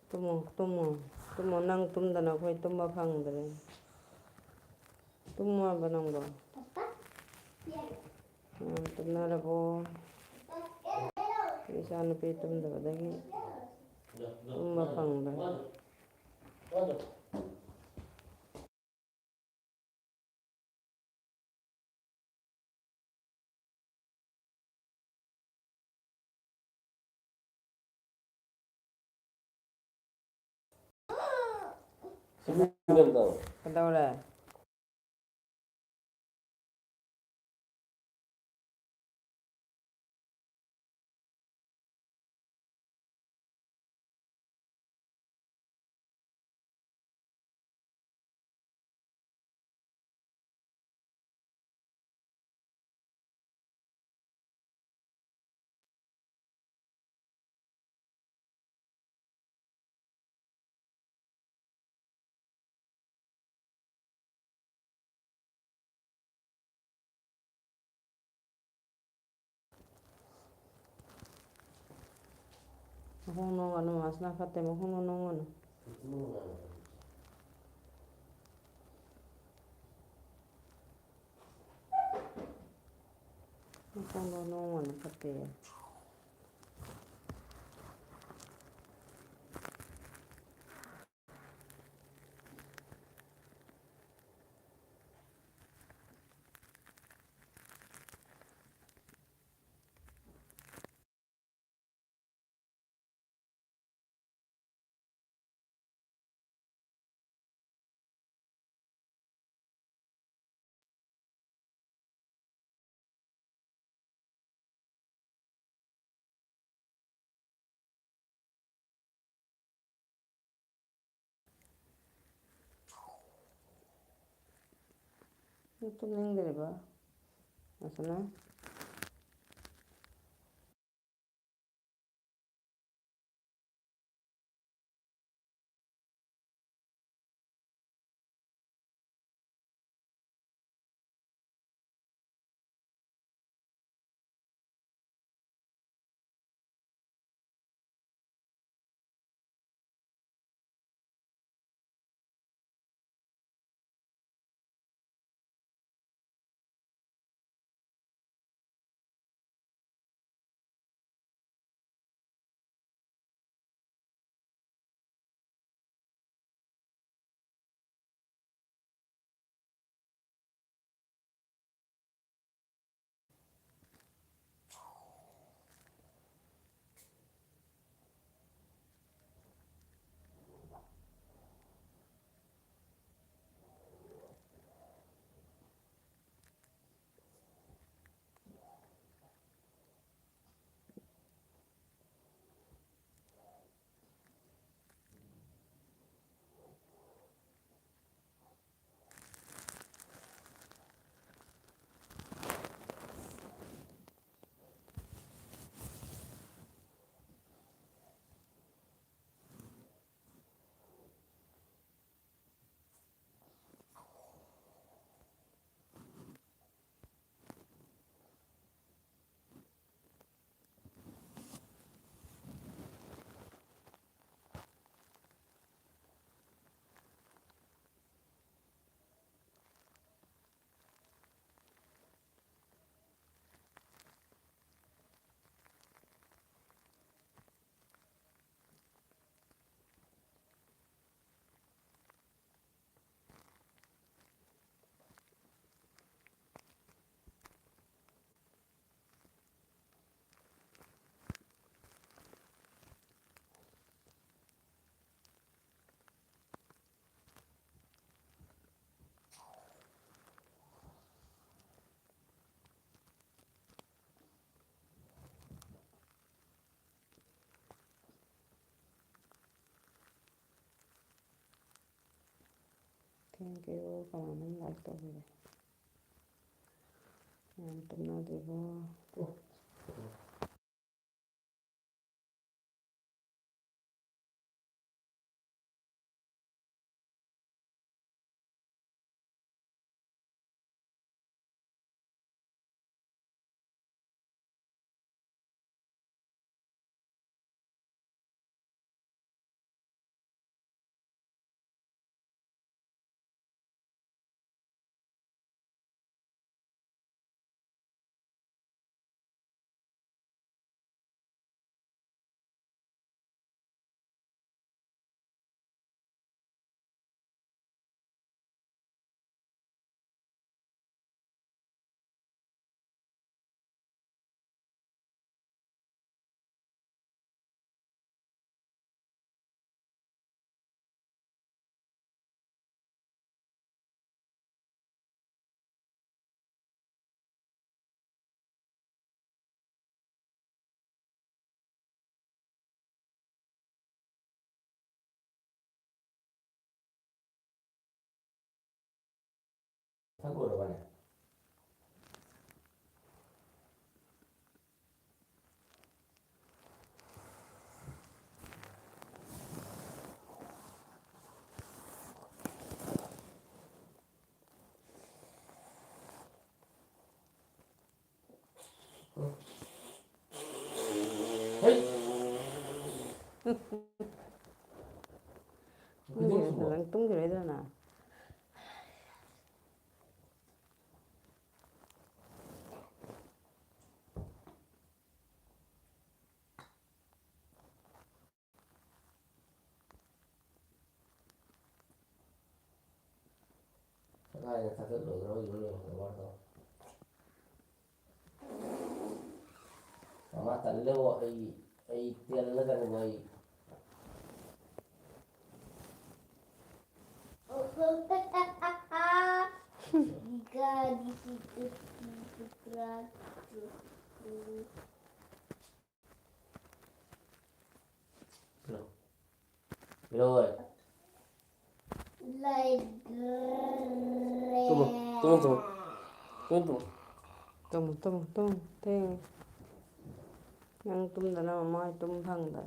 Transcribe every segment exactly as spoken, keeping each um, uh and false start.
ꯇꯨꯝꯃꯣ, ꯇꯨꯝꯃꯣ, ꯇꯨꯝꯃꯣ꯫ ꯅꯪ ꯇꯨꯝꯗꯅ ꯑꯩꯈꯣꯏ ꯇꯨꯝꯕ ꯐꯪꯗ꯭ꯔꯦ꯫ ꯇꯨꯝꯃꯣ ꯍꯥꯏꯕ ꯅꯪꯕꯣ꯫ ꯌꯥꯝ ꯇꯨꯝꯅꯔꯕꯣ? ꯏꯆꯥꯅꯨꯄꯤ ꯇꯨꯝꯗꯕꯗꯒꯤ ꯇꯨꯝꯕ ꯐꯪꯗ꯭ꯔꯦ꯫ ꯀꯩꯗꯧꯔꯦ? ꯃꯈꯣꯡ ꯅꯣꯡꯒꯅꯨ, ꯃꯥꯁꯅꯥ ꯐꯠꯇꯦ, ꯃꯈꯣꯡ ꯅꯣꯡꯒꯅꯨ꯫ ꯃꯈꯣꯡꯗꯣ ꯅꯣꯡꯒꯅꯨ ꯐꯠꯇꯦ꯫ ꯇꯨꯝꯅꯤꯡꯗ꯭ꯔꯤꯕ? ꯃꯥꯁꯅꯥ? Thank you. ꯀꯅꯥꯅꯣ like ꯇꯧꯕꯤꯔꯦ? ꯌꯥꯝ ꯇꯨꯝꯅꯗ꯭ꯔꯤꯕꯣ? ꯊꯛꯂꯨꯔꯕꯅꯦ? ꯍꯩ! ꯅꯪ ꯇꯨꯝꯈꯤꯔꯣꯏꯗ꯭ꯔꯅ? ꯀꯗꯥꯏꯗ ꯊꯥꯗꯠꯂꯨꯗꯅꯣ ꯏꯔꯨ ꯂꯨꯕꯗ ꯋꯥꯔꯗꯣ? ꯃꯃꯥ ꯇꯜꯂꯦꯕꯣ, ꯑꯩ, ꯑꯩ ꯇꯦꯜꯂꯗꯕꯅꯦꯕꯣ ꯑꯩ꯫ ꯏꯔꯣꯏ꯫ ꯂꯩꯈ꯭ꯔꯦ꯫ ꯇꯨꯝꯃꯣ, ꯇꯨꯝꯃꯣ, ꯇꯨꯝꯃꯣ꯫ ꯇꯨꯝꯃꯣ, ꯇꯨꯝꯃꯣ꯫ Tamu, Tamu, Tamu. ꯊꯦꯡꯉꯦ꯫ ꯅꯪ ꯇꯨꯝꯗꯅꯕ ꯃꯥꯏ ꯇꯨꯝ ꯐꯪꯗ꯭ꯔꯦ꯫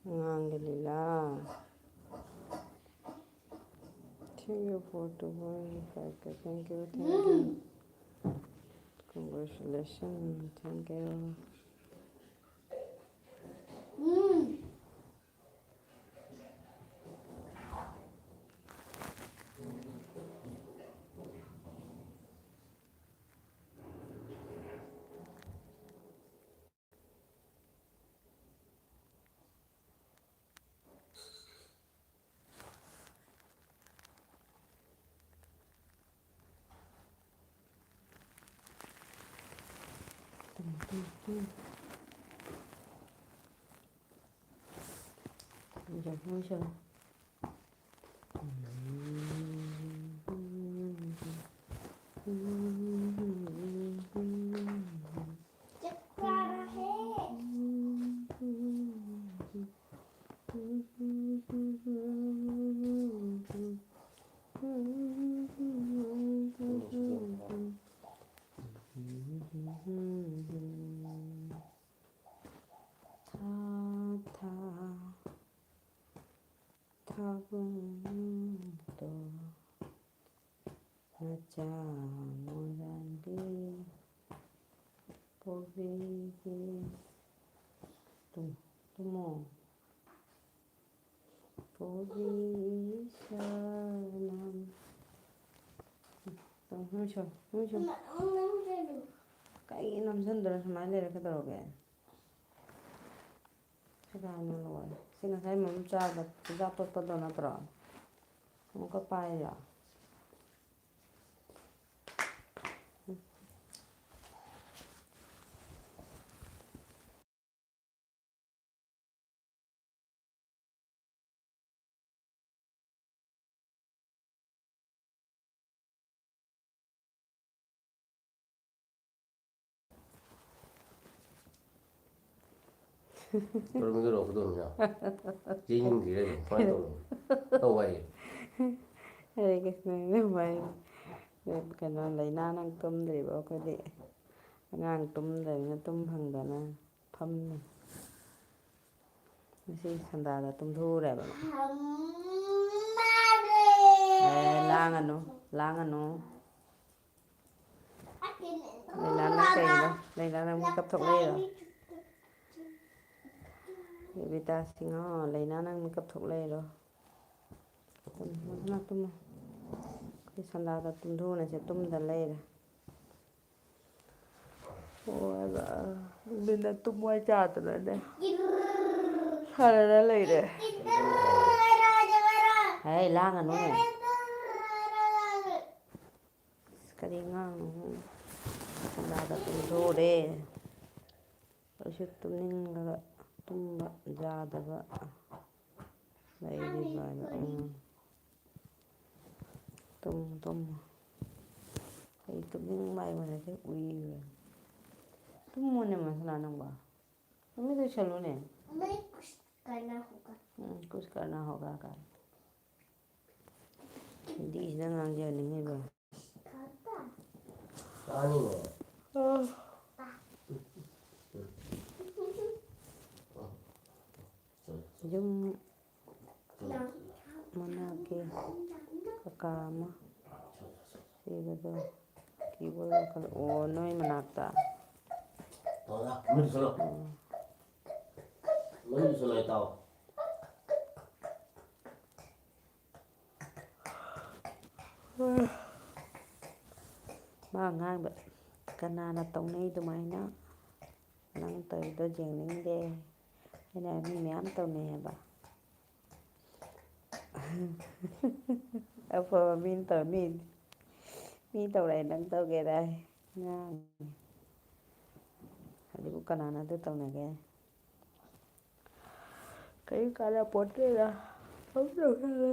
ꯑꯉꯥꯡꯒꯤ ꯂꯤꯂꯥ꯫ Thank you for the one. Thank you, thank you. Congratulations. Thank you. ꯊꯥ, ꯊꯥ, ꯊꯥꯕꯜꯗꯣ ꯃꯆꯥ ꯃꯣꯔꯥꯡꯕꯤ ꯄꯣꯕꯤꯒꯤ ꯇꯨꯝ-, ꯇꯨꯝꯃꯣ꯫ ꯄꯣꯕꯤ ꯏꯁꯥꯅ꯫ ꯇꯨꯝ, ꯅꯨꯃꯤꯠꯁꯣ, ꯅꯨꯃꯤꯠꯁꯣ꯫ ꯀꯩꯒꯤ ꯅꯝꯁꯟꯗꯅ ꯁꯨꯃꯥꯏꯅ ꯂꯩꯔꯦ ꯀꯩꯗꯧꯔꯒꯦ? ꯁꯦꯒꯥꯏꯅ ꯂꯣꯏꯔꯦ꯫ ꯁꯤ ꯉꯁꯥꯏ ꯃꯔꯨꯝ ꯆꯥꯕ ꯆꯨꯖꯥꯛ ꯇꯣꯠꯄꯗꯣ ꯅꯠꯇ꯭ꯔꯣ? ꯑꯃꯨꯛꯀ ꯄꯥꯏꯔꯤꯔꯣ? ꯇꯧꯔꯝꯃꯤꯗꯣ ꯂꯧꯔꯛꯀꯗꯧꯅꯤꯅ꯫ ꯌꯦꯡꯅꯤꯡꯗ꯭ꯔꯤꯔ ꯑꯗꯨꯝ ꯀꯃꯥꯏꯅ ꯇꯧꯕꯅꯣ? ꯇꯧ ꯍꯥꯏꯌꯦ꯫ ꯍꯔꯦ ꯀ꯭ꯔꯤꯁꯅ, ꯏꯕꯦꯝꯃ, ꯀꯩꯅꯣ, ꯂꯩꯅꯥ, ꯅꯪ ꯇꯨꯝꯗ꯭ꯔꯤꯕꯣ? ꯑꯩꯈꯣꯏꯗꯤ ꯑꯉꯥꯡ ꯇꯨꯝꯗ꯭ꯔꯕꯅꯤꯅ ꯇꯨꯝ ꯐꯪꯗꯅ ꯐꯝꯃꯤ꯫ ꯉꯁꯤ ꯁꯟꯗꯥꯗ ꯇꯨꯝꯊꯣꯛꯎꯔꯦꯕ꯫ ꯑꯦ, ꯂꯥꯡꯒꯅꯨ, ꯂꯥꯡꯒꯅꯨ꯫ ꯂꯩꯅꯥ, ꯅꯪ ꯀꯩꯒꯤꯅꯣ? ꯂꯩꯅꯥ, ꯅꯪ ꯃꯤꯀꯞ ꯊꯣꯛꯂꯛꯏꯔꯣ? ꯕꯤꯇꯥ ꯁꯤꯡꯍꯣ, ꯂꯩꯅꯥ, ꯅꯪ ꯃꯤꯀꯞ ꯊꯣꯛꯂꯛꯏꯔꯣ? ꯇꯨꯝꯃꯣ, ꯇꯨꯝꯃꯣ, ꯇꯨꯝꯃꯣ꯫ ꯑꯩꯈꯣꯏ ꯁꯟꯗꯥꯗ ꯇꯨꯝꯊꯣꯛꯎꯔꯁꯦ, ꯇꯨꯝꯗ ꯂꯩꯔꯦ꯫ ꯑꯣ, ꯑꯗ, ꯅꯨꯡꯊꯤꯟꯗ ꯇꯨꯝꯃꯣ ꯍꯥꯏ ꯆꯥꯗꯅꯅꯦ꯫ ꯁꯥꯟꯅꯔ ꯂꯩꯔꯦ꯫ ꯍꯦ, ꯂꯥꯡꯒꯅꯨꯅꯦ꯫ ꯑꯁ, ꯀꯔꯤ ꯑꯉꯥꯡꯅꯣ? ꯁꯟꯗꯥꯗ ꯇꯨꯝꯊꯣꯛꯎꯔꯦ꯫ ꯑꯩꯁꯨ ꯇꯨꯝꯅꯤꯡꯉꯒ ꯇꯨꯝꯕ ꯌꯥꯗꯕ ꯂꯩꯔꯤꯕ ꯍꯥꯏꯕ꯫ ꯎꯝ꯫ ꯇꯨꯝꯃꯨ, ꯇꯨꯝꯃꯨ꯫ ꯑꯩ ꯇꯨꯝꯅꯤꯡꯕ ꯍꯥꯏꯕ ꯅꯠꯇꯦ, ꯎꯏꯔꯦ꯫ ꯇꯨꯝꯃꯨꯅꯦ, ꯃꯁꯂꯥ, ꯅꯪꯕꯣ꯫ ꯅꯨꯃꯤꯠ ꯂꯣꯏꯁꯜꯂꯨꯅꯦ꯫ मैं कुछ करना होगा। ꯎꯝ, कुछ करना होगा ꯀꯥꯏ꯫ ꯍꯤꯟꯗꯤꯁꯤꯗ ꯉꯥꯡꯖꯅꯤꯡꯉꯤꯕ꯫ ꯇꯥꯅꯤꯡꯉꯦ꯫ ꯑꯥ꯫ ꯌꯨꯝ ꯃꯅꯥꯛꯀꯤ ꯀꯀꯥ ꯑꯃ ꯁꯤꯕꯗꯣ ꯀꯤꯕꯣꯏ ꯋꯥꯈꯜ, ꯑꯣ, ꯅꯣꯏ ꯃꯅꯥꯛꯇ? ꯇꯥꯎꯗ, ꯃꯅꯨꯡ ꯆꯠꯂꯣ꯫ ꯎꯝ꯫ ꯃꯅꯨꯡ ꯆꯠꯂꯣ, ꯏꯇꯥꯎ꯫ ꯃꯥ ꯉꯥꯡꯕ, "ꯀꯅꯥꯅ ꯇꯧꯅꯩ ꯑꯗꯨꯃꯥꯏꯅ? ꯅꯪ ꯇꯧꯔꯤꯗꯣ ꯌꯦꯡꯅꯤꯡꯗꯦ꯫ ꯑꯩꯅ ꯃꯤ ꯃꯌꯥꯝ ꯇꯧꯅꯩ ꯍꯥꯏꯕ꯫ ꯑꯐꯕ ꯃꯤꯅ ꯇꯧꯅꯤ꯫ ꯃꯤ ꯇꯧꯔꯛꯑꯦ, ꯅꯪ ꯇꯧꯒꯦꯔ?" ꯉꯥꯡꯉꯤ꯫ ꯍꯧꯖꯤꯛꯄꯨ ꯀꯅꯥꯅ ꯑꯗꯨ ꯇꯧꯅꯒꯦ? ꯀꯔꯤꯝ ꯀꯥꯟꯅꯄꯣꯠꯇꯦꯗ꯫ ꯑꯗꯨꯝ ꯇꯧꯁꯜꯂꯦ꯫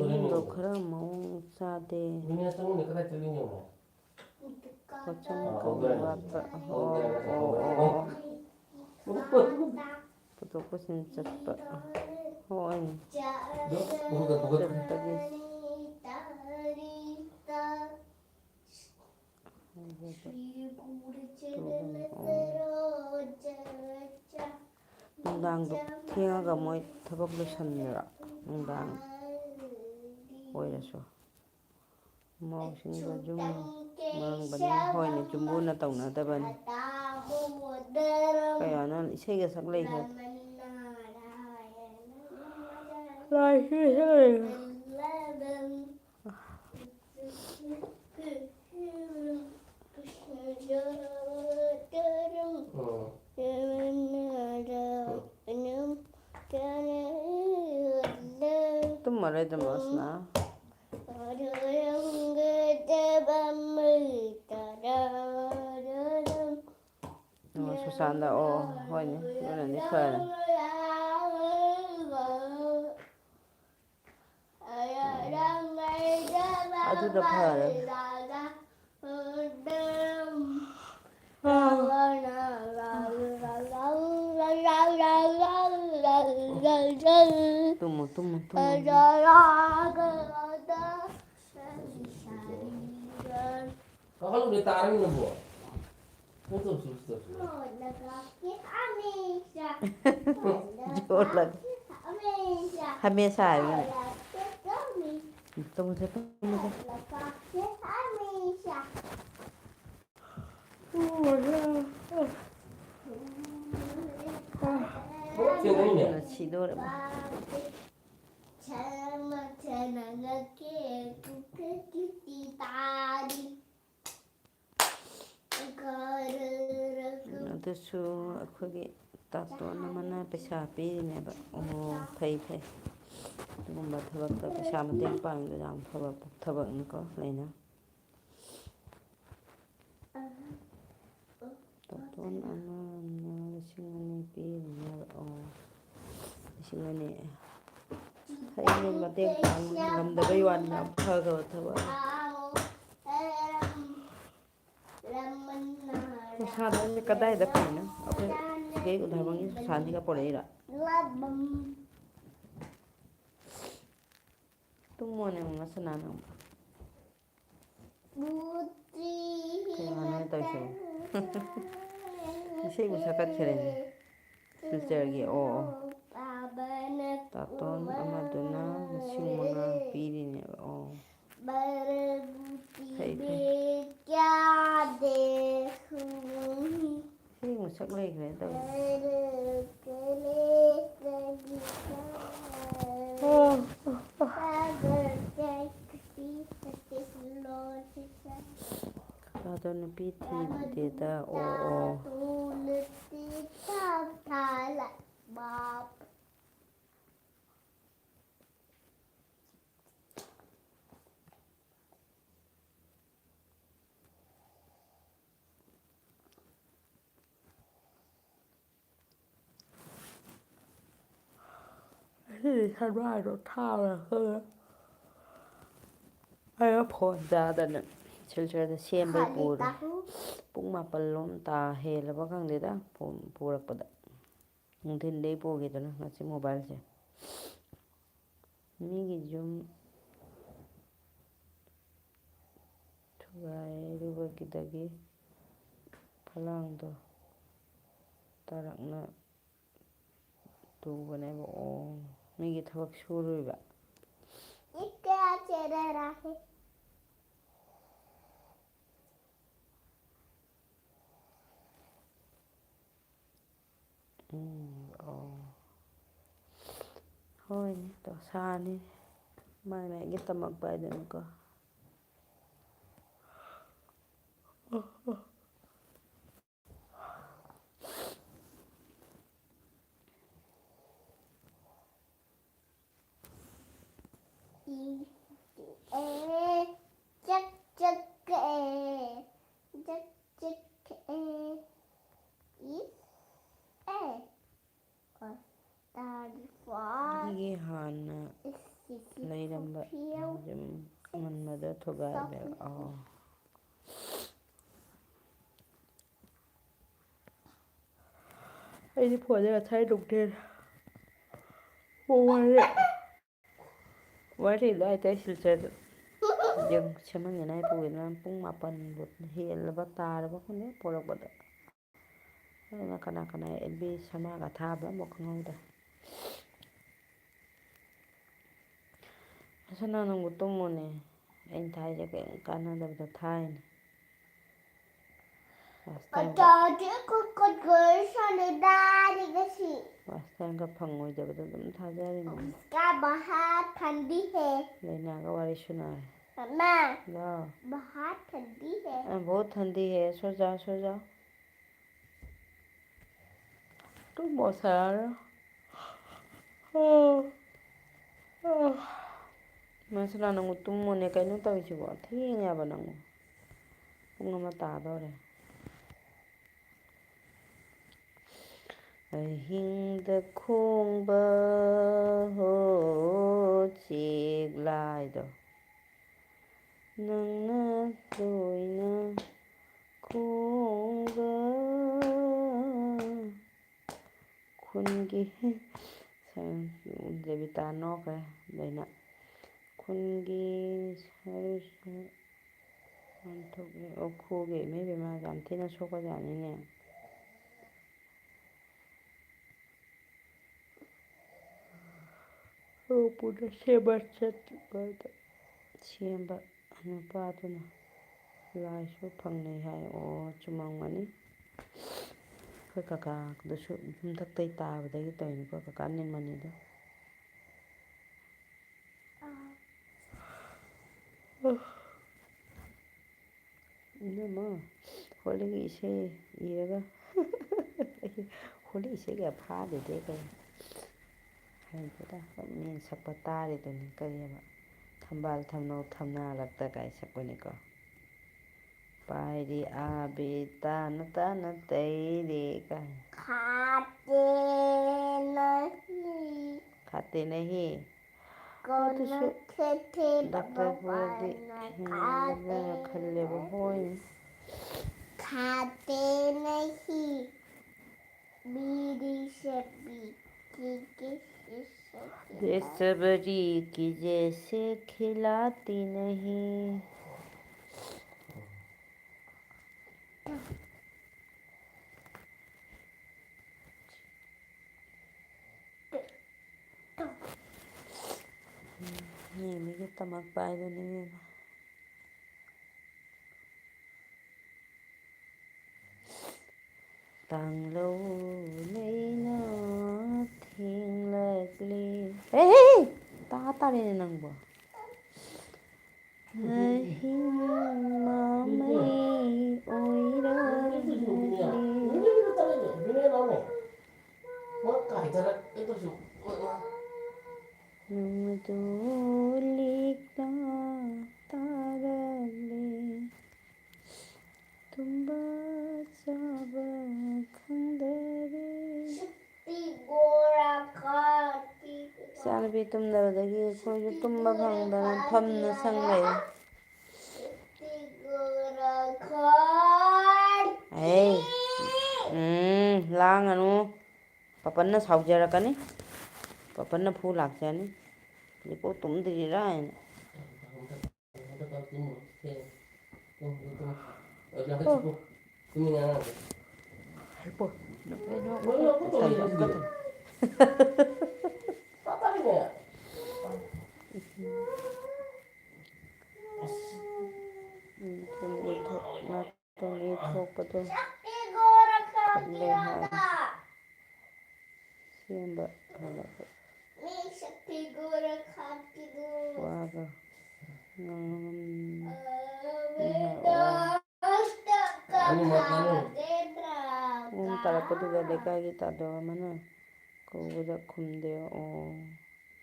ꯏꯃꯨꯡꯗꯣ ꯈꯔ ꯃꯑꯣꯡ ꯆꯥꯗꯦ꯫ ꯄꯣꯠꯆꯪ ꯈꯔ ꯋꯥꯠꯄ꯫ ꯑꯣ, ꯑꯣ, ꯑꯣ, ꯑꯣ꯫ ꯄꯨꯊꯣꯛ ꯄꯨꯁꯤꯟ ꯆꯠꯄ꯫ ꯍꯣꯏꯅꯦ꯫ ꯆꯠꯄꯒꯤ꯫ ꯅꯨꯡꯗꯥꯡꯗꯣ ꯊꯦꯡꯉꯒ ꯃꯣꯏ ꯊꯕꯛ ꯂꯣꯏꯁꯟꯕ꯭ꯔꯥ? ꯅꯨꯡꯗꯥꯡ ꯑꯣꯏꯔꯁꯨ꯫ ꯃꯧꯁꯤꯡꯗ ꯌꯨꯝ ꯃꯥꯡꯕꯅꯤ꯫ ꯍꯣꯏꯅꯦ, ꯌꯨꯝꯕꯨꯅ ꯇꯧꯅꯗꯕꯅꯤ꯫ ꯀꯌꯥꯅ ꯏꯁꯩꯒ ꯁꯛ ꯂꯩꯈ꯭ꯔꯦ꯫ ꯂꯥꯏ ꯏꯁꯩ ꯁꯛ ꯂꯩꯈ꯭ꯔꯦ꯫ ꯎꯝ꯫ ꯇꯨꯝꯃꯔꯣꯏꯗ꯭ꯔꯣ ꯃꯣꯁꯅ? ꯑꯣ, ꯁꯨꯁꯥꯟꯗ, ꯑꯣ, ꯍꯣꯏꯅꯦ, ꯑꯗꯨꯅꯗꯤ ꯐꯔꯦ꯫ ꯑꯗꯨꯅ ꯐꯔꯦ꯫ Tamu, Tamu, Tamu. ꯀꯥꯈꯠꯂꯨꯅꯦ, ꯇꯥꯔꯅꯤ ꯅꯪꯕꯣ꯫ ꯅꯪ ꯇꯧꯁꯤ, ꯇꯧꯁꯤ, ꯇꯧꯁꯤ꯫ ꯌꯣꯠꯂꯒ꯫ ꯍꯃꯦꯁꯥ ꯍꯥꯏꯕꯅꯦ꯫ ꯇꯨꯝꯃꯨꯁꯦ, ꯇꯨꯝꯃꯨꯁꯦ꯫ ꯁꯤꯗꯧꯔꯦ꯫ ꯑꯗꯨꯁꯨ ꯑꯩꯈꯣꯏꯒꯤ ꯇꯥꯇꯣꯟ ꯑꯃꯅ ꯄꯩꯁꯥ ꯄꯤꯔꯤꯅꯦꯕ꯫ ꯑꯣ, ꯐꯩ, ꯐꯩ꯫ ꯑꯗꯨꯒꯨꯝꯕ ꯊꯕꯛꯇ ꯄꯩꯁꯥ ꯃꯇꯦꯡ ꯄꯥꯡꯕꯗꯣ ꯌꯥꯝ ꯐꯕ ꯊꯕꯛꯅꯤꯀꯣ, ꯂꯩꯅ꯫ ꯇꯥꯇꯣꯟ ꯑꯃꯅ ꯂꯤꯁꯤꯡ ꯑꯅꯤ ꯄꯤꯔꯤꯅꯦꯕ꯫ ꯑꯣ, ꯂꯤꯁꯤꯡ ꯑꯅꯤ꯫ ꯐꯩ, ꯃꯇꯦꯡ ꯄꯥꯡꯕ ꯉꯝꯗꯕꯩ ꯋꯥꯅꯤ, ꯌꯥꯝ ꯐꯈ꯭ꯔꯕ ꯊꯕꯛꯅꯤ꯫ ꯄꯩꯁꯥꯗꯣ ꯀꯗꯥꯏꯗ ꯐꯪꯉꯤꯅꯣ? ꯑꯩꯈꯣꯏ ꯏꯕꯦꯝ ꯎꯙꯥꯕꯪꯒꯤ ꯁꯥꯅꯤꯒ ꯄꯣꯔꯛꯏꯔꯣ? ꯇꯨꯝꯃꯣꯅꯦ, ꯃꯃꯥ ꯁꯅꯥ ꯅꯪ꯫ ꯀꯩꯅꯣꯅꯦ ꯇꯧꯔꯤꯁꯤꯕꯣ? ꯏꯁꯩꯕꯨ ꯁꯛꯀꯠꯈ꯭ꯔꯦꯅꯦ꯫ ꯁꯤꯜꯆꯔꯒꯤ, ꯑꯣ, ꯑꯣ꯫ ꯇꯥꯇꯣꯟ ꯑꯃꯗꯨꯅ ꯂꯤꯁꯤꯡ ꯃꯉꯥ ꯄꯤꯔꯤꯅꯦꯕ꯫ ꯑꯣ꯫ ꯐꯩ, ꯐꯩ꯫ ꯏꯁꯩ ꯃꯁꯛ ꯂꯩꯈ꯭ꯔꯦ ꯇꯧꯔꯤꯁꯦ꯫ ꯑꯣ꯫ ꯑꯗꯣ ꯅꯨꯄꯤ ꯊꯤꯗꯦꯗ꯫ ꯑꯣ, ꯑꯣ꯫ ꯉꯁꯤꯗꯤ ꯁꯅꯥꯗꯣ ꯊꯥꯔꯒ ꯑꯩꯅ ꯐꯣꯟ ꯆꯥꯗꯅ ꯁꯤꯜꯆꯔꯗ ꯁꯦꯝꯕꯩ ꯄꯨꯔꯦ꯫ ꯄꯨꯡ ꯃꯥꯄꯜ ꯂꯣꯝ ꯇꯥ ꯍꯦꯜꯂꯕ ꯈꯪꯗꯦꯗ ꯄꯨꯔꯛꯄꯗ꯫ ꯅꯨꯡꯊꯤꯟꯗꯩ ꯄꯨꯈꯤꯗꯅ ꯉꯁꯤ ꯃꯣꯕꯥꯏꯜꯁꯦ꯫ ꯃꯤꯒꯤ ꯌꯨꯝ ꯊꯨꯒꯥꯏꯔꯨꯕꯒꯤꯗꯒꯤ ꯐꯂꯥꯡꯗꯣ ꯇꯥꯔꯛꯅ ꯇꯨꯕꯅꯦꯕ꯫ ꯑꯣ, ꯃꯤꯒꯤ ꯊꯕꯛ ꯁꯨꯔꯨꯔꯤꯕ꯫ ꯎꯝ, ꯑꯣ꯫ ꯍꯣꯏꯅꯦ, ꯗꯣꯁꯥꯅꯤ꯫ ꯃꯥꯏ ꯃꯥꯏꯒꯤ ꯇꯝꯃꯛꯄ ꯍꯥꯏꯗꯨꯅꯤꯀꯣ꯫ ꯏ, ꯑꯦ, ꯆꯛ, ꯆꯛ, ꯑꯦ, ꯆꯛ, ꯆꯛ, ꯑꯦ, ꯏ, ꯑꯦ, ꯑꯣ, ꯇꯥꯔꯤꯕꯣ? ꯑꯩꯒꯤ ꯍꯥꯟꯅ ꯏꯁ꯫ ꯊꯨꯒꯥꯏꯕ꯫ ꯑꯣ꯫ ꯑꯩꯗꯤ ꯐꯣꯟꯁꯦ ꯉꯁꯥꯏ ꯅꯨꯡꯊꯤꯜ ꯄꯨꯡ ꯃꯔꯤ, ꯋꯥꯔꯤ ꯑꯗꯨꯋꯥꯏꯗ ꯁꯤꯜꯆꯔꯗ ꯌꯦꯡ ꯁꯦꯝꯍꯟꯒꯦꯅ ꯑꯩ ꯄꯨꯒꯤꯅ ꯄꯨꯡ ꯃꯥꯄꯟꯕꯨ ꯍꯦꯜꯂꯕ ꯇꯥꯔꯕ ꯈꯪꯗꯦ ꯄꯣꯔꯛꯄꯗ꯫ ꯑꯗꯨꯅ ꯀꯅꯥ ꯀꯅꯥ ꯑꯦꯜ ꯕꯤ ꯁꯅꯥꯒ ꯊꯥꯕ ꯑꯃꯨꯛ ꯈꯪꯍꯧꯗ꯭ꯔꯦ꯫ ꯑꯁ, ꯅꯪ ꯅꯪꯕꯨ ꯇꯨꯝꯃꯨꯅꯦ꯫ ꯑꯩꯅ ꯊꯥꯏꯁꯦ ꯀꯔꯤꯝ ꯀꯥꯟꯅꯗꯕꯗ ꯊꯥꯏꯅꯦ꯫ ꯄꯥꯁꯇꯔꯒ ꯐꯪꯉꯣꯏꯗꯕꯗ ꯑꯗꯨꯝ ꯊꯥꯖꯔꯤꯅꯦ꯫ ꯂꯥꯏꯅꯥꯒ ꯋꯥꯔꯤ ꯁꯨꯅꯔꯦ꯫ ꯂꯥꯎ꯫ ꯑ, ꯕꯍꯨꯠ ꯊꯟꯗꯤ ꯍꯦ, ꯁꯣ ꯖꯥꯎ, ꯁꯣ ꯖꯥꯎ꯫ ꯇꯨꯝꯃꯣ ꯁꯥꯔ꯫ ꯃꯁꯤꯅ ꯅꯪꯕꯨ ꯇꯨꯝꯃꯣꯅꯦ, ꯀꯩꯅꯣ ꯇꯧꯔꯤꯁꯤꯕꯣ? ꯊꯦꯡꯉꯦꯕ ꯅꯪꯕꯨ꯫ ꯄꯨꯡ ꯑꯃ ꯇꯥꯗꯧꯔꯦ꯫ ꯑꯍꯤꯡꯗ ꯈꯣꯡꯕ ꯍꯣ ꯆꯦꯛꯂꯥꯏꯗꯣ, ꯅꯪꯅ ꯇꯣꯏꯅ ꯈꯣꯡꯕ ꯈꯨꯟꯒꯤ, ꯗꯦꯕꯤꯇꯥ ꯅꯣꯛꯈ꯭ꯔꯦ꯫ ꯑꯗꯩꯅ ꯈꯨꯟꯒꯤ ꯁꯔꯨ ꯁꯔꯨ ꯑꯣꯟꯊꯣꯛꯂꯦ꯫ ꯑꯣꯈꯣꯒꯤ ꯏꯃꯩ ꯕꯦꯝꯃ ꯌꯥꯝ ꯊꯤꯅ ꯁꯣꯛꯄꯖꯥꯠꯅꯤꯅꯦ꯫ ꯎꯄꯨꯗ ꯁꯦꯝꯕ ꯆꯠꯄꯗ ꯁꯦꯝꯕ ꯅꯨꯄꯥꯗꯨꯅ ꯂꯥꯏꯁꯨ ꯐꯪꯅꯩ ꯍꯥꯏ꯫ ꯑꯣ, ꯆꯨꯝꯃꯝꯒꯅꯤ꯫ ꯑꯩꯈꯣꯏ ꯀꯀꯥꯗꯨꯁꯨ ꯌꯨꯝꯊꯛꯇꯩ ꯇꯥꯕꯗꯒꯤ ꯇꯧꯔꯤꯅꯤꯀꯣ, ꯀꯀꯥ ꯅꯤꯔꯃꯅꯤꯗꯣ꯫ ꯏꯅꯝꯃ, ꯍꯣꯂꯤꯒꯤ ꯏꯁꯩ ꯏꯔꯒ, ꯍꯣꯂꯤ ꯏꯁꯩꯒ ꯐꯥꯗꯦꯗ ꯀꯩꯅꯣ꯫ ꯍꯩꯇꯦꯗ, ꯃꯤꯅ ꯁꯛꯄ ꯇꯥꯔꯤꯗꯨꯅꯤ, ꯀꯔꯤꯑꯕ? "ꯊꯝꯕꯥꯜ ꯊꯝꯅꯧ ꯊꯝꯅꯥ ꯂꯛꯇ" ꯀꯥꯏ ꯁꯛꯄꯅꯤꯀꯣ꯫ ꯄꯥꯏꯔꯤ ꯑꯥꯕꯤ ꯇꯥꯅ ꯇꯥꯅ ꯇꯩꯔꯤ ꯀꯥꯏ꯫ ꯈꯥꯇꯦ ꯅꯍꯤ꯫ ꯈꯥꯇꯦ ꯅꯍꯤ꯫ ꯑꯗꯨꯁꯨ ꯗꯥꯛꯇꯔ ꯕꯣꯔꯗꯤ ꯍꯤꯡꯒꯗ꯭ꯔꯥ ꯈꯜꯂꯦꯕ, ꯍꯣꯏ꯫ खाते नहीं। बीड़ी से पी के किसी से बेसब्री की जैसे खिलाती नहीं। ꯅꯦ ꯃꯤꯒꯤ ꯇꯃꯛ ꯄꯥꯏꯕꯅꯦ ꯏꯕꯦꯝꯃ꯫ ꯇꯥꯡꯂꯧ ꯂꯩꯅ ꯊꯦꯡꯂꯛꯂꯤ꯫ ꯑꯦ, ꯇꯥ ꯇꯥꯔꯦꯅꯦ ꯅꯪꯕꯣ꯫ ꯑꯍꯤꯡ ꯃꯃꯩ ꯑꯣꯏꯔꯛꯂꯤ꯫ ꯅꯣꯡ ꯑꯗꯨ ꯂꯤꯛꯅ ꯇꯥꯔꯛꯂꯤ꯫ ꯇꯨꯝꯕ ꯆꯥꯕ ꯈꯪꯗꯔꯦ꯫ ꯏꯆꯥꯅꯨꯄꯤ ꯇꯨꯝꯗꯕꯗꯒꯤ ꯑꯩꯈꯣꯏꯁꯨ ꯇꯨꯝꯕ ꯐꯪꯗꯅ ꯐꯝꯅ ꯁꯪ ꯂꯩꯔꯦ꯫ ꯑꯦ, ꯎꯝ, ꯂꯥꯡꯒꯅꯨ꯫ ꯄꯥꯄꯟꯅ ꯁꯥꯎꯖꯔꯛꯀꯅꯤ꯫ ꯄꯥꯄꯟꯅ ꯐꯨ ꯂꯥꯛꯆꯅꯤ꯫ ꯍꯧꯖꯤꯛꯐꯥꯎ ꯇꯨꯝꯗ꯭ꯔꯤꯔꯥ ꯍꯥꯏꯅ꯫ ꯊꯣꯛꯄꯗꯣ ꯈꯠꯂꯦ ꯍꯥꯏ꯫ ꯁꯦꯝꯕ ꯍꯜꯂꯛꯄ꯫ ꯋꯥꯒ ꯉꯥꯡꯉꯝ-, ꯉꯥꯏꯍꯥꯛ ꯋꯥ-, ꯎꯝ, ꯇꯥꯔꯛꯄꯗꯨꯗ ꯂꯩꯀꯥꯏꯒꯤ ꯇꯥꯗꯣ ꯑꯃꯅ ꯀꯧꯕꯗ ꯈꯨꯝꯗꯦ꯫ ꯑꯣ,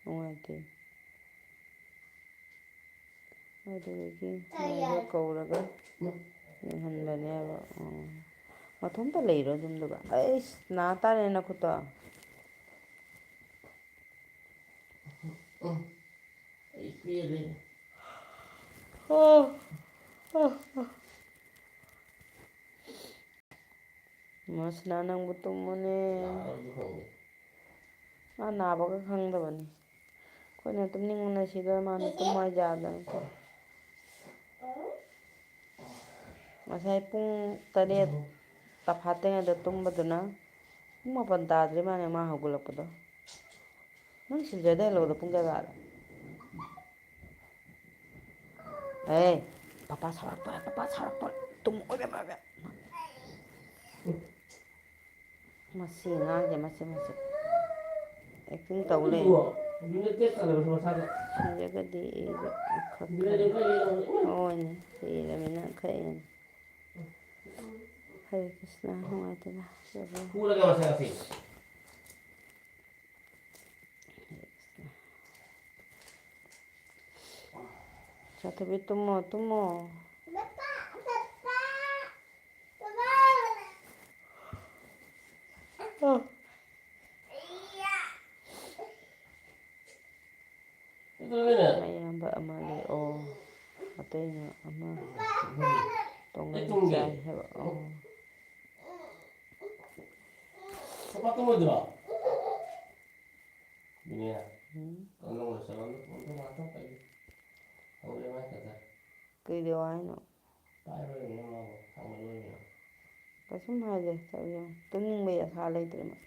ꯅꯨꯡꯉꯥꯏꯇꯦ꯫ ꯑꯗꯨꯗꯒꯤ ꯃꯥꯗꯣ ꯀꯧꯔꯒ ꯌꯦꯡꯍꯟꯕꯅꯦꯕ꯫ ꯑꯣ꯫ ꯃꯊꯣꯝꯇ ꯂꯩꯔꯣ ꯑꯗꯨꯝꯗꯨꯒ꯫ ꯑꯩꯁ, ꯅꯥ ꯇꯥꯔꯦ ꯅꯈꯨꯠꯇꯣ꯫ ꯑꯩ ꯄꯦꯜꯂꯦ꯫ ꯑꯣ, ꯑꯣ, ꯑꯣ꯫ ꯃꯁꯤꯅ ꯅꯪꯕꯨ ꯇꯨꯝꯃꯨꯅꯦ꯫ ꯌꯥꯔꯣꯏꯁꯨ ꯈꯪꯗꯦ꯫ ꯃꯥ ꯅꯥꯕꯒ ꯈꯪꯗꯕꯅꯤ꯫ ꯑꯩꯈꯣꯏꯅ ꯇꯨꯝꯅꯤꯡꯕꯅ ꯁꯤꯗꯣꯔꯦ, ꯃꯥꯅ ꯇꯨꯝꯃꯣ ꯍꯥꯏꯁꯦ ꯌꯥꯗꯕꯅꯤ꯫ ꯉꯁꯥꯏ ꯄꯨꯡ ꯇꯔꯦꯠ ꯇꯐꯥꯠꯇ꯭ꯔꯤꯉꯩꯗ ꯇꯨꯝꯕꯗꯨꯅ ꯄꯨꯡ ꯃꯥꯄꯟ ꯇꯥꯗ꯭ꯔꯤ ꯃꯥꯅꯦ ꯃꯥ ꯍꯧꯒꯠꯂꯛꯄꯗꯣ꯫ ꯅꯪ ꯁꯤꯜꯆꯔꯗ ꯍꯜꯂꯛꯄꯗꯣ ꯄꯨꯡ ꯀꯌꯥ ꯇꯥꯔꯦ? ꯑꯦ, ꯄꯄꯥ ꯁꯥꯎꯔꯛꯇꯣꯔꯦ, ꯄꯄꯥ ꯁꯥꯎꯔꯛꯇꯣꯔꯦ꯫ ꯇꯨꯝꯃꯣ, ꯏꯕꯦꯝꯃ, ꯏꯕꯦꯝꯃ꯫ ꯃꯁꯤ ꯑꯉꯥꯡꯁꯦ, ꯃꯁꯤ, ꯃꯁꯤ꯫ Acting ꯇꯧ ꯂꯩ꯫ ꯁꯤꯜꯂꯒꯗꯤ ꯑꯩꯁꯨ ꯈꯛ ꯈꯛ-, ꯍꯣꯏꯅꯦ, ꯁꯤꯔꯃꯤꯅ ꯈꯛꯑꯦꯅꯦ꯫ ꯍꯔꯦ ꯀ꯭ꯔꯤꯁꯅ, ꯅꯨꯡꯉꯥꯏꯇꯦꯗ꯫ ꯐꯨꯔꯒ ꯃꯁꯛ ꯑꯁꯤ꯫ ꯆꯥꯊꯕꯤ, ꯇꯨꯝꯃꯣ, ꯇꯨꯝꯃꯣ꯫ ꯃꯌꯥꯝꯕ ꯑꯃ ꯂꯩ꯫ ꯑꯣ, ꯑꯇꯩꯅ ꯑꯃ ꯇꯣꯉꯥꯟ ꯆꯥꯏ ꯍꯥꯏꯕ꯫ ꯑꯣ꯫ ꯄꯄꯥ ꯇꯨꯝꯃꯣꯏꯗ꯭ꯔꯣ? ꯕꯤꯅꯦ꯫ ꯎꯝ꯫ ꯀꯩꯅꯣ ꯂꯣꯏꯁꯜꯂꯝꯗꯣ, ꯐꯣꯟꯗꯣ ꯉꯥꯛꯇꯪ ꯄꯥꯏꯒꯦ꯫ ꯍꯧꯔꯦ ꯃꯥꯏ ꯀꯗꯔ꯫ ꯀꯩꯗꯧ ꯍꯥꯏꯅꯣ? ꯄꯥꯏꯔꯣꯏꯅꯦ ꯃꯥꯕꯨ, ꯊꯝꯃꯗꯣꯏꯅꯦ꯫ ꯀꯩꯁꯨꯝ ꯍꯥꯏꯗꯦ, ꯆꯠꯂꯣ꯫ ꯇꯨꯝꯅꯤꯡꯕꯩ ꯑꯁꯥ ꯂꯩꯇ꯭ꯔꯦ ꯃꯥ꯫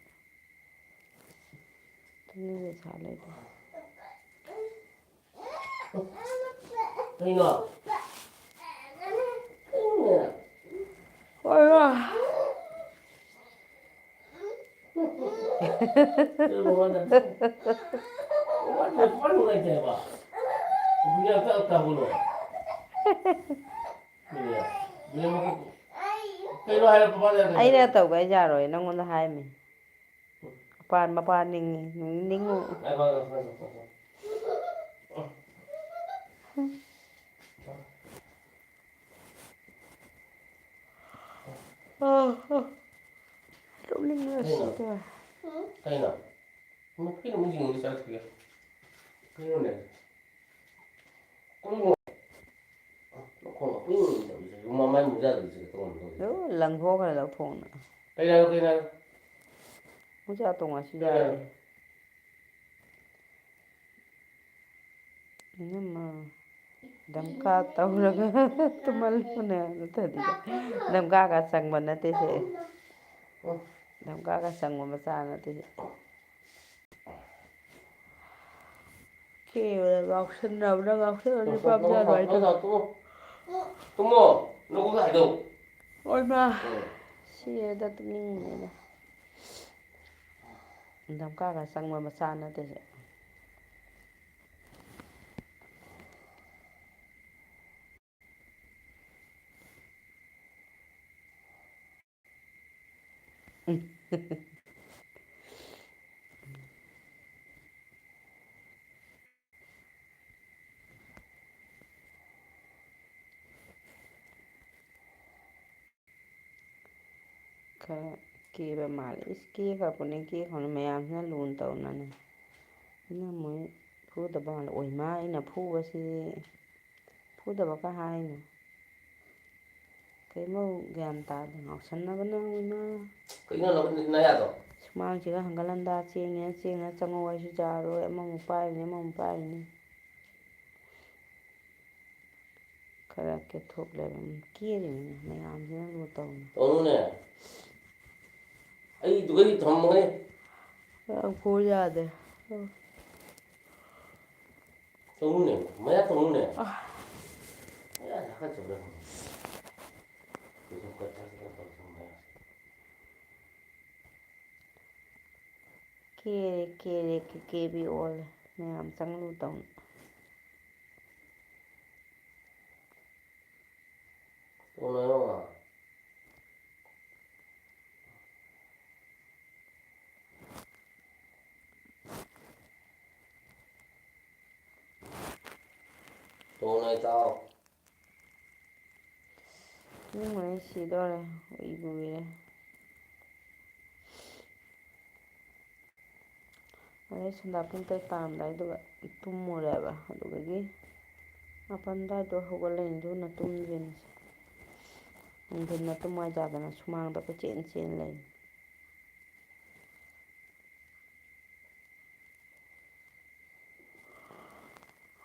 ꯇꯨꯝꯅꯤꯡꯕꯩ ꯑꯁꯥ ꯂꯩꯇ꯭ꯔꯦ꯫ ꯀꯩꯅꯣ? ꯍꯣꯏ, ꯍꯣꯏ꯫ ꯑꯩꯅ ꯇꯧꯕ ꯌꯥꯔꯣꯏ, ꯅꯪꯉꯣꯟꯗ ꯍꯥꯏꯔꯝꯃꯤ꯫ ꯃꯄꯥꯟ, ꯃꯄꯥꯟ ꯅꯤꯡꯉꯤ, ꯅꯤꯡꯉꯨ꯫ ꯅꯣꯛꯅꯤꯡꯕꯅ ꯀꯩꯅꯣ? ꯁꯤꯗꯣꯔꯦ꯫ ꯀꯩꯅꯣ? ꯀꯩꯅꯣ? ꯃꯤ ꯌꯦꯡꯕ ꯆꯠꯈ꯭ꯔꯤꯒꯦ꯫ ꯀꯩꯅꯣꯅꯦ? ꯀꯨꯡꯉꯣ꯫ ꯃꯈꯣꯡ ꯑꯄꯨꯡ ꯇꯧꯔꯤꯁꯦ꯫ ꯃꯃꯥꯏ ꯃꯨꯖꯥꯗ꯭ꯔꯤꯁꯦ ꯀꯩꯗꯧꯔꯝꯅꯣ ꯇꯧꯔꯤꯁꯦ? ꯂꯧ-, ꯂꯪꯊꯣꯛꯈ꯭ꯔꯦ ꯂꯧꯊꯣꯛꯅ꯫ ꯀꯩꯅꯣ ꯍꯥꯏꯌꯣ, ꯀꯩꯅꯣ ꯍꯥꯏꯌꯣ? ꯃꯨꯖꯥ ꯇꯣꯡꯉ ꯁꯤ ꯀꯩꯅꯣ ꯌꯥꯔꯦ꯫ ꯍꯥꯏꯌꯣ? ꯏꯅꯝꯃ, ꯗꯝꯀꯥ ꯇꯧꯔꯒ ꯇꯨꯝꯍꯜꯂꯨꯅꯦ, ꯅꯠꯇ꯭ꯔꯗꯤ ꯗꯝꯀꯥꯒ ꯆꯪꯕ ꯅꯠꯇꯦ ꯁꯦ꯫ ꯗꯝꯀꯥꯒ ꯆꯪꯕ ꯃꯆꯥ ꯅꯠꯇꯦ ꯁꯦ꯫ ꯀꯦꯕꯗ ꯉꯥꯎꯁꯟꯅꯕꯅ ꯉꯥꯎꯁꯟꯅꯕꯅ ꯇꯨꯝꯃꯣ, ꯅꯨꯄꯥ ꯃꯆꯥ ꯇꯨꯝꯃꯣ, ꯑꯗꯨꯃꯥꯏꯅ ꯇꯨꯝꯃꯣ, ꯇꯧꯋꯦ꯫ ꯇꯨꯝꯃꯣ꯫ ꯇꯨꯝꯃꯣ꯫ ꯅꯀꯣꯛꯇ ꯍꯥꯏꯗꯧ꯫ ꯑꯣꯏꯃꯥ꯫ ꯎꯝ꯫ ꯁꯤꯔꯦꯗ ꯇꯨꯝꯅꯤꯡꯕꯅꯤꯗ꯫ ꯗꯝꯀꯥꯒ ꯆꯪꯕ ꯃꯆꯥ ꯅꯠꯇꯦ ꯁꯦ꯫ ꯈꯔ ꯀꯦꯕ ꯃꯥꯜꯂꯦ꯫ ꯏꯁ, ꯀꯦꯈ꯭ꯔꯕꯅꯦ, ꯀꯦꯈ꯭ꯔꯕꯅꯦ꯫ ꯃꯌꯥꯝꯁꯤꯅ ꯂꯨꯅ ꯇꯧꯅꯅꯦ꯫ ꯏꯅꯝꯃ ꯍꯣꯏ ꯐꯨꯗꯕ ꯃꯥꯜꯂꯦ꯫ ꯑꯣꯏꯃꯥ, ꯑꯩꯅ ꯐꯨꯕꯁꯤ ꯐꯨꯗꯕꯒ ꯍꯥꯏꯅꯦ꯫ ꯀꯩꯅꯣ ꯒ꯭ꯌꯥꯟ ꯇꯥꯗꯦ, ꯉꯥꯎꯁꯟꯅꯕꯅ ꯑꯣꯏꯃꯥ꯫ ꯀꯩꯅꯣ ꯅ-, ꯅꯌꯥꯗꯣ? ꯁꯨꯃꯥꯡꯁꯤꯒ ꯍꯪꯒꯠ ꯍꯟꯗꯥ ꯆꯦꯟꯒꯦꯅ ꯆꯦꯟꯒꯦꯅ ꯆꯪꯉꯧ ꯍꯥꯏꯁꯨ ꯌꯥꯔꯣꯏ, ꯑꯃꯃꯨꯛ ꯄꯥꯏꯔꯤꯅꯤ, ꯑꯃꯃꯨꯛ ꯄꯥꯏꯔꯤꯅꯤ꯫ ꯈꯔ ꯀꯦꯊꯣꯛꯂꯦꯕ, ꯀꯦꯔꯤꯃꯤꯅꯦ ꯃꯌꯥꯝꯁꯤꯅ ꯂꯨ ꯇꯧꯅ꯫ ꯇꯧꯅꯨꯅꯦ꯫ ꯑꯩ ꯗꯨꯀꯩ ꯊꯝꯃꯒꯅꯤ꯫ ꯌꯥꯝ ꯀꯣꯏ ꯌꯥꯗꯦ꯫ ꯇꯧꯅꯨꯅꯦ, ꯃꯌꯥ ꯇꯧꯅꯨꯅꯦ꯫ ꯑꯥ꯫ ꯃꯌꯥ ꯍꯥꯀꯠꯆꯕ꯭ꯔꯥ ꯈꯪꯗꯦ꯫ ꯀꯦꯔꯦ, ꯀꯦꯔꯦ, ꯀꯦ ꯀꯦ ꯕꯤ ꯑꯣꯜꯂꯦ꯫ ꯃꯌꯥꯝ ꯆꯪꯂꯨ ꯇꯧꯅ꯫ ꯇꯣꯡꯅꯔꯣ꯫ ꯇꯣꯡꯅ ꯏꯇꯥꯎ꯫ ꯏꯃꯨꯡ ꯃꯅꯨꯡ ꯁꯤꯗꯧꯔꯦ, ꯎꯏꯕꯨ ꯎꯏꯔꯦ꯫ ꯑꯗꯩ ꯁꯟꯗꯥ ꯄꯨꯡ ꯇꯔꯦꯠ ꯇꯥꯔꯝꯗꯥꯏꯗꯨꯒ ꯇꯨꯝꯃꯨꯔꯦꯕ꯫ ꯑꯗꯨꯗꯒꯤ ꯃꯥꯄꯟ ꯑꯗꯨꯋꯥꯏꯗꯣ ꯍꯧꯒꯠꯂꯛꯏꯅꯤ, ꯑꯗꯨꯅ ꯇꯨꯝꯗ꯭ꯔꯤꯅꯤ꯫ ꯅꯨꯡꯊꯤꯜꯅ ꯇꯨꯝꯃꯣ ꯍꯥꯏꯖꯥꯗꯅ ꯁꯨꯃꯥꯡꯗ ꯀꯣꯏꯆꯦꯟ ꯆꯦꯟ ꯂꯩ꯫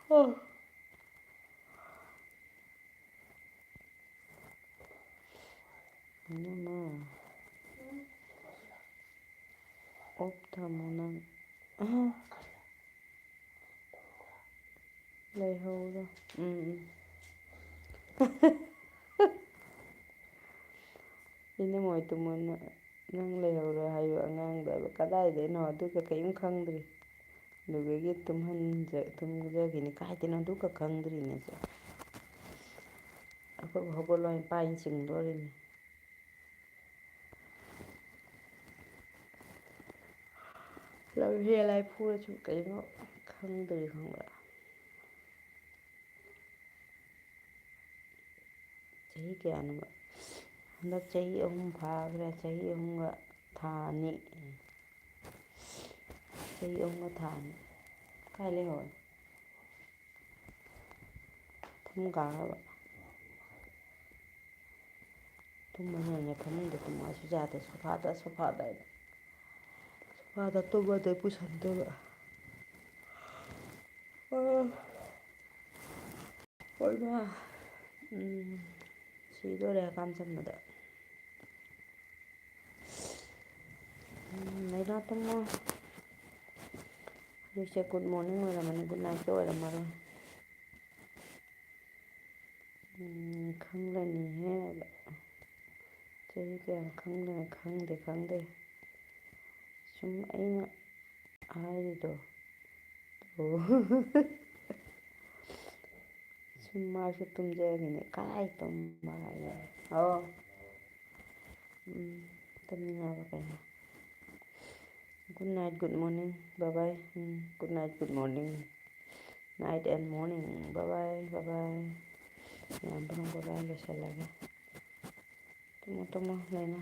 ꯑꯣ꯫ ꯏꯅꯝꯃ꯫ ꯑꯣꯞ ꯊꯝꯃꯣ ꯅꯪ꯫ ꯑꯍ꯫ ꯂꯩꯍꯧꯔꯣ꯫ ꯎꯝ, ꯎꯝ꯫ ꯏꯅꯝꯃ ꯍꯣꯏ ꯇꯨꯝꯃꯣ ꯅꯪ꯫ ꯅꯪ ꯂꯩꯍꯧꯔꯣ ꯍꯥꯏꯌꯨ ꯑꯉꯥꯡꯗꯣ ꯍꯥꯏꯕ꯫ ꯀꯗꯥꯏꯗꯩꯅꯣ? ꯑꯗꯨꯒ ꯀꯔꯤꯝ ꯈꯪꯗ꯭ꯔꯤ꯫ ꯑꯗꯨꯗꯒꯤ ꯇꯨꯝꯍꯟꯖ-, ꯇꯨꯝꯖꯈꯤꯅꯤ꯫ ꯀꯥꯏꯗꯩꯅꯣ? ꯑꯗꯨꯒ ꯈꯪꯗ꯭ꯔꯤꯅꯦ ꯑꯩꯁꯨ꯫ ꯑꯩꯈꯣꯏꯕꯨ ꯍꯧꯒꯠꯂꯣ ꯍꯥꯏꯅ ꯄꯥꯏꯅ ꯆꯤꯡꯗꯣꯔꯤꯅꯤ꯫ ꯂꯝꯍꯦꯜ ꯍꯥꯏ ꯐꯨꯔꯁꯨ ꯀꯩꯅꯣ ꯈꯪꯗ꯭ꯔꯤ ꯈꯪꯕ꯭ꯔꯥ? ꯆꯍꯤ ꯀꯌꯥꯅꯣꯕ? ꯍꯟꯗꯛ ꯆꯍꯤ ꯑꯍꯨꯝ ꯐꯥꯈ꯭ꯔꯦ, ꯆꯍꯤ ꯑꯍꯨꯝꯒ ꯊꯥ ꯑꯅꯤ꯫ ꯆꯍꯤ ꯑꯍꯨꯝꯒ ꯊꯥ ꯑꯅꯤ꯫ ꯀꯥꯏ ꯂꯩꯍꯧꯔꯦ? ꯐꯃꯨꯡ ꯀꯥꯈ꯭ꯔꯕ? ꯇꯨꯝꯕ ꯉꯝꯃꯦ, ꯐꯃꯨꯡꯗ ꯇꯨꯝꯃꯣ ꯍꯥꯏꯁꯨ ꯌꯥꯗꯦ, ꯁꯣꯐꯥꯗ, ꯁꯣꯐꯥꯗ ꯍꯥꯏꯅ꯫ ꯁꯣꯐꯥꯗ ꯇꯨꯝꯕꯗꯩ ꯄꯨꯁꯟꯗꯣꯏꯕ꯫ ꯑꯥ꯫ ꯍꯣꯏ ꯃꯥ꯫ ꯎꯝ, ꯁꯤꯗꯣꯔꯦ ꯍꯀꯥꯝ ꯆꯟꯕꯗ꯫ ꯎꯝ, ꯂꯩꯅꯥ ꯇꯨꯝꯃꯣ꯫ ꯍꯧꯖꯤꯛꯁꯦ good morning ꯑꯣꯏꯔꯝꯃꯅꯤ, good nightꯇ ꯑꯣꯏꯔꯝꯃꯔꯣꯏ꯫ ꯎꯝ, ꯈꯪꯂꯅꯤꯍꯦ꯫ ꯆꯍꯤ ꯀꯌꯥꯅꯣ ꯈꯪꯗꯅ ꯈꯪꯗꯦ, ꯈꯪꯗꯦ꯫ ꯁꯨꯝ ꯑꯩꯅ ꯍꯥꯏꯔꯤꯗꯣ꯫ ꯑꯣ꯫ ꯁꯨꯝ ꯃꯥꯁꯨ ꯇꯨꯝꯖꯈꯤꯅꯤ꯫ ꯀꯥꯏ ꯇꯨꯝꯕ ꯍꯥꯏꯅꯣ? ꯑꯣ꯫ ꯎꯝ, ꯇꯨꯝꯅꯤꯡꯉꯕ ꯀꯩꯅꯣ? Good night, good morning, bye bye꯫ Um, good night, good morning, night and morning, bye bye, bye bye꯫ ꯃꯌꯥꯝ ꯄꯨꯝꯅꯃꯛ bye bye ꯂꯣꯏꯁꯤꯜꯂꯒꯦ꯫ ꯇꯨꯝꯃꯣ, ꯇꯨꯝꯃꯣ, ꯂꯩꯅꯥ꯫